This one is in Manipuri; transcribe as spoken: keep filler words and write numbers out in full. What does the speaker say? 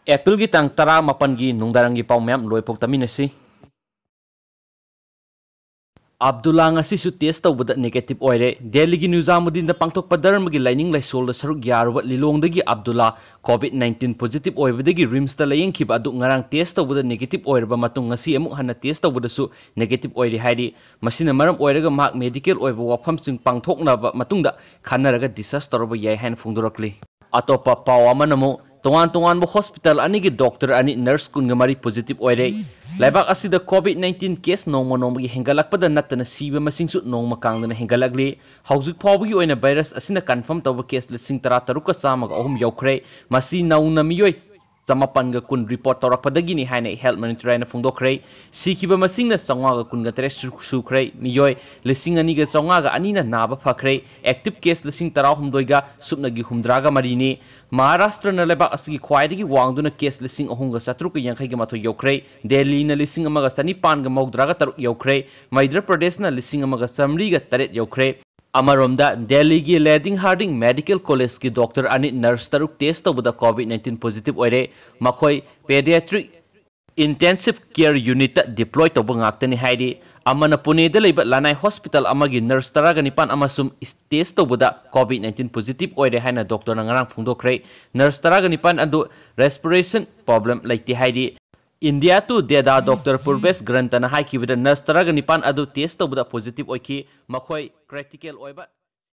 ꯑꯦꯄ꯭ꯔꯤꯜꯒꯤ ꯇꯥꯡ ꯇꯔꯥꯃꯥꯄꯟꯒꯤ ꯅꯨꯡꯗꯥꯡꯒꯤ ꯄꯥꯎ ꯃꯌꯥꯝ ꯂꯣꯏꯐꯥꯎ ꯇꯥꯃꯤꯟꯅꯁꯤ꯫ ꯑꯕꯗꯨꯜꯂꯥ ꯉꯁꯤꯁꯨ ꯇꯦꯁ ꯇꯧꯕꯗ ꯅꯦꯒꯦꯇꯤꯚ ꯑꯣꯏꯔꯦ꯫ ꯗꯦꯜꯂꯤꯒꯤ ꯅꯤꯖꯥꯃꯨꯗꯗꯤꯟꯗ ꯄꯥꯡꯊꯣꯛꯄ ꯙꯔꯃꯒꯤ ꯂꯥꯏꯅꯤꯡ ꯂꯥꯏꯁꯣꯜꯗ ꯁꯔꯨꯛ ꯌꯥꯔꯨꯕ ꯂꯤꯂꯣꯡꯗꯒꯤ ꯑꯕꯗꯨꯜꯂꯥ ꯀꯣꯚꯤꯗ ꯅꯥꯏꯟꯇꯤꯟ ꯄꯣꯖꯤꯇꯤꯚ ꯑꯣꯏꯕꯗꯒꯤ ꯔꯤꯝꯁꯇ ꯂꯥꯌꯦꯡꯈꯤꯕ ꯑꯗꯨ ꯉꯔꯥꯡ ꯇꯦꯁ ꯇꯧꯕꯗ ꯅꯦꯒꯦꯇꯤꯚ ꯑꯣꯏꯔꯕ ꯃꯇꯨꯡ ꯉꯁꯤ ꯑꯃꯨꯛ ꯍꯟꯅ ꯇꯦꯁ ꯇꯧꯕꯗꯁꯨ ꯅꯦꯒꯦꯇꯤꯚ ꯑꯣꯏꯔꯦ ꯍꯥꯏꯔꯤ꯫ ꯃꯁꯤꯅ ꯃꯔꯝ ꯑꯣꯏꯔꯒ ꯃꯍꯥꯛ ꯃꯦꯗꯤꯀꯦꯜ ꯑꯣꯏꯕ ꯋꯥꯐꯝꯁꯤꯡ ꯄꯥꯡꯊꯣꯛꯅꯕ ꯃꯇꯨꯡꯗ ꯈꯟꯅꯔꯒ ꯗꯤꯁꯆꯥꯔꯖ ꯇꯧꯔꯕ ꯌꯥꯏ ꯍꯥꯏꯅ ꯐꯣꯡꯗꯣꯔꯛꯂꯤ꯫ ꯑꯇꯣꯞꯄ ꯄꯥꯎ ꯑꯃꯅ ꯑꯃꯨꯛ ꯇꯣꯉꯥꯟ ꯇꯣꯉꯥꯟꯕ ꯍꯣꯁꯄꯤꯇꯥꯜ ꯑꯅꯤꯒꯤ ꯗꯣꯛꯇꯔ ꯑꯅꯤ, ꯅꯔꯁ ꯀꯨꯟꯒ ꯃꯔꯤ ꯄꯣꯖꯤꯇꯤꯚ ꯑꯣꯏꯔꯦ꯫ ꯂꯩꯕꯥꯛ ꯑꯁꯤꯗ ꯀꯣꯚꯤꯗ ꯅꯥꯏꯟꯇꯤꯟ ꯀꯦꯁ ꯅꯣꯡꯃ ꯅꯣꯡꯃꯒꯤ ꯍꯦꯟꯒꯠꯂꯛꯄꯗ ꯅꯠꯇꯅ ꯁꯤꯕ ꯃꯁꯤꯡꯁꯨ ꯅꯣꯡꯃ ꯀꯥꯡꯗꯅ ꯍꯦꯟꯒꯠꯂꯛꯂꯤ꯫ ꯍꯧꯖꯤꯛ ꯐꯥꯎꯕꯒꯤ ꯑꯣꯏꯅ ꯚꯥꯏꯔꯁ ꯑꯁꯤꯅ ꯀꯟꯐꯥꯔꯝ ꯇꯧꯕ ꯀꯦꯁ ꯂꯤꯁꯤꯡ ꯇꯔꯥ ꯇꯔꯨꯛꯀ ꯆꯥꯝꯃꯒ ꯑꯍꯨꯝ ꯌꯧꯈ꯭ꯔꯦ꯫ ꯃꯁꯤ ꯅꯧꯅ ꯃꯤꯑꯣꯏ ꯆꯃꯥꯄꯟꯒ ꯀꯨꯟ ꯔꯤꯄꯣꯔꯠ ꯇꯧꯔꯛꯄꯗꯒꯤꯅꯤ ꯍꯥꯏꯅ ꯍꯦꯜꯊ ꯃꯣꯅꯤꯇꯔ ꯍꯥꯏꯅ ꯐꯣꯡꯗꯣꯛꯈ꯭ꯔꯦ꯫ ꯁꯤꯈꯤꯕ ꯃꯁꯤꯡꯅ ꯆꯥꯝꯃꯉꯥꯒ ꯀꯨꯟꯒ ꯇꯔꯦꯠ ꯁꯨ-, ꯁꯨꯈ꯭ꯔꯦ꯫ ꯃꯤꯑꯣꯏ ꯂꯤꯁꯤꯡ ꯑꯅꯤꯒ ꯆꯥꯝꯃꯉꯥꯒ ꯑꯅꯤꯅ ꯅꯥꯕ ꯐꯈ꯭ꯔꯦ꯫ ꯑꯦꯛꯇꯤꯚ ꯀꯦꯁ ꯂꯤꯁꯤꯡ ꯇꯔꯥꯍꯨꯝꯗꯣꯏꯒ ꯁꯨꯞꯅꯒꯤ ꯍꯨꯝꯗ꯭ꯔꯥꯒ ꯃꯔꯤꯅꯤ꯫ ꯃꯍꯥꯔꯥꯁꯇ꯭ꯔꯅ ꯂꯩꯕꯥꯛ ꯑꯁꯤꯒꯤ ꯈ꯭ꯋꯥꯏꯗꯒꯤ ꯋꯥꯡꯗꯨꯅ ꯀꯦꯁ ꯂꯤꯁꯤꯡ ꯑꯍꯨꯝꯒ ꯆꯥꯇ꯭ꯔꯨꯛꯀ ꯌꯥꯡꯈꯩꯒ ꯃꯥꯊꯣꯏ ꯌꯧꯈ꯭ꯔꯦ꯫ ꯗꯦꯜꯂꯤꯅ ꯂꯤꯁꯤꯡ ꯑꯃꯒ ꯆꯅꯤꯄꯥꯟꯒ ꯃꯧꯗ꯭ꯔꯥꯒ ꯇꯔꯨꯛ ꯌꯧꯈ꯭ꯔꯦ꯫ ꯃꯙ꯭ꯌ ꯄ꯭ꯔꯗꯦꯁꯅ ꯂꯤꯁꯤꯡ ꯑꯃꯒ ꯆꯥꯃꯔꯤꯒ ꯇꯔꯦꯠ ꯌꯧꯈ꯭ꯔꯦ꯫ ꯑꯃꯔꯣꯝꯗ, ꯗꯦꯜꯂꯤꯒꯤ ꯂꯦꯗꯤꯡ ꯍꯥꯔꯗꯤꯡ ꯃꯦꯗꯤꯀꯦꯜ ꯀꯣꯂꯦꯖꯀꯤ ꯗꯣꯛꯇꯔ ꯑꯅꯤ, ꯅꯔꯁ ꯇꯔꯨꯛ ꯇꯦꯁ ꯇꯧꯕꯗ ꯀꯣꯚꯤꯗ ꯅꯥꯏꯟꯇꯤꯟ ꯄꯣꯖꯤꯇꯤꯚ ꯑꯣꯏꯔꯦ꯫ ꯃꯈꯣꯏ ꯄꯦꯗꯤꯌꯥꯇ꯭ꯔꯤꯛ ꯏꯟꯇꯦꯟꯁꯤꯚ ꯀꯦꯌꯔ ꯌꯨꯅꯤꯠꯇ ꯗꯤꯄ꯭ꯂꯣꯏ ꯇꯧꯕ ꯉꯥꯛꯇꯅꯤ ꯍꯥꯏꯔꯤ꯫ ꯑꯃꯅ ꯄꯨꯅꯦꯗ ꯂꯩꯕ ꯂꯅꯥꯏ ꯍꯣꯁꯄꯤꯇꯥꯜ ꯑꯃꯒꯤ ꯅꯔꯁ ꯇꯔꯥꯒ ꯅꯤꯄꯥꯟ ꯑꯃꯁꯨ ꯇꯦꯁ ꯇꯧꯕꯗ ꯀꯣꯚꯤꯗ ꯅꯥꯏꯟꯇꯤꯟ ꯄꯣꯖꯤꯇꯤꯚ ꯑꯣꯏꯔꯦ ꯍꯥꯏꯅ ꯗꯣꯛꯇꯔꯅ ꯉꯔꯥꯡ ꯐꯣꯡꯗꯣꯛꯈ꯭ꯔꯦ꯫ ꯅꯔꯁ ꯇꯔꯥꯒ ꯅꯤꯄꯥꯟ ꯑꯗꯨ ꯔꯦꯁꯄꯤꯔꯦꯁꯟ ꯄ꯭ꯔꯣꯕ꯭ꯂꯦꯝ ꯂꯩꯇꯦ ꯍꯥꯏꯔꯤ꯫ ꯏꯟꯗꯤꯌꯥ ꯇꯨ ꯗꯦꯗꯥ ꯗꯣꯛꯇꯔ ꯄꯨꯔꯕꯦꯁ ꯒ꯭ꯔꯟꯇꯅ ꯍꯥꯏꯈꯤꯕꯗ ꯅꯔꯁ ꯇꯔꯥꯒ ꯅꯤꯄꯥꯟ ꯑꯗꯨ ꯇꯦꯁ ꯇꯧꯕꯗ ꯄꯣꯖꯤꯇꯤꯚ ꯑꯣꯏꯈꯤ꯫ ꯃꯈꯣꯏ ꯀ꯭ꯔꯤꯇꯤꯀꯦꯜ ꯑꯣꯏꯕ